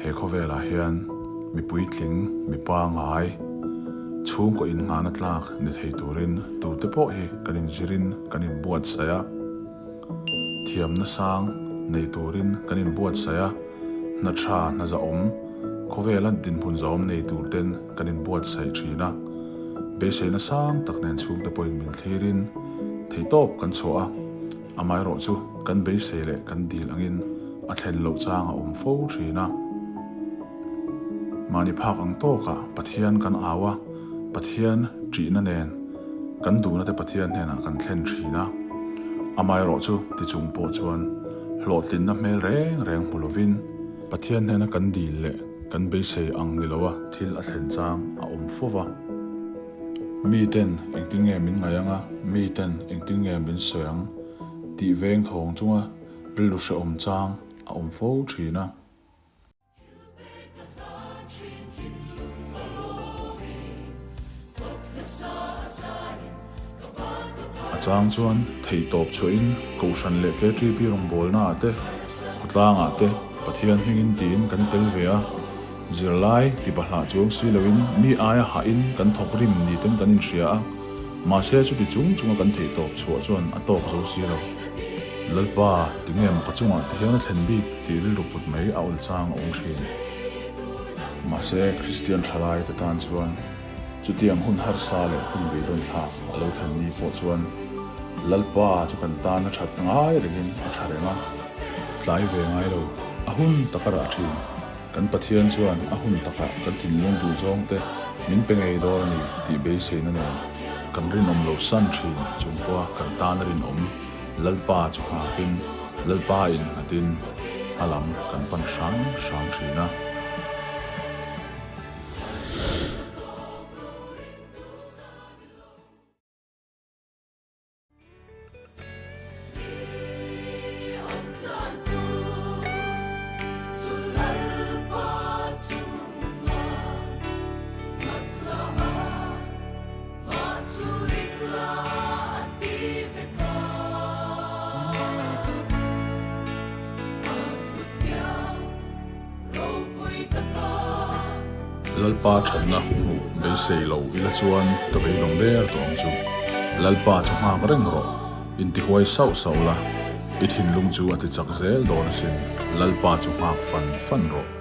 He khawvelah hian mi puitling, mi pangai, chhungkaw innghahna tlak ni thei turin tute pawh hi kan inzirin kan inbuatsaih a. Thiamna sang nei turin kan inbuatsaih a, hna tha, hna zahawm, khawvela dinhmun zahawm nei tur ten kan inbuatsaih thin a. Beiseina sang tak nen chhungte pawhin min thlirin theihtawp kan chhuah a, amaherawhchu kan beisei leh kan dil angin a thlen loh chang a awm fo thin a. Mahni phak ang tawkah Pathian kan au a, Pathian ṭihna nen kan duhna te Pathian hnenah kan thlen thin a. Amaherawh chu tichung pawh chuan hlawhtlinna hmel reng reng hmu lovin Pathian hnena kan dil leh kan beisei ang ni loa thil a thlen chang a awm fo va. Miten engtin nge min ngaih ang a, miten engtin nge min sawi ang tih veng thawng chunga rilru hrehawm chang a awm fo thin a. A chang chuan theihtawp chhuahin Kohhran leh KTP rawngbawlnaah te, khawtlangah te Pathian hmingin tiin kan tel ve a, zirlai ti bahlah chuang si loin mi aia hahin kan thawk rim ni ten kan inhria a, mahse chuti chung chunga kan theihtawp chhuah chuan a tawk zo si lo. Lalpa, tinge maw ka chungah ti hian a thlen bik? Tih rilru put mai a awl chang a awm thin. Mahse, Kristian thalai te tan chuan chutiang hun harsa leh hun beidawn thlak a lo thlen ni pawh chuan Lalpa chu kan tan a that ngai rengin a tha reng a, tlai ve ngai lo, a hun tak a rah thin. Kan Pathian chuan a hun takah kan thinlung duh zawng te min pe ngei dawn a ni tih beiseina nen kan rinawm lo san thin chung pawha kan tan a rinawm. Lalpa chu nghakin Lalpa in nghatin hma lam kan pan hram hram thin a. Lalpa thatna hmuh beisei lo ila chuan ka beidawng der tawh ang chu. Lalpa chu nghak reng rawh, intihuai sauh sauh la, i thinlung chu a ti chak zel dawn asin, Lalpa chu nghak fan fan rawh.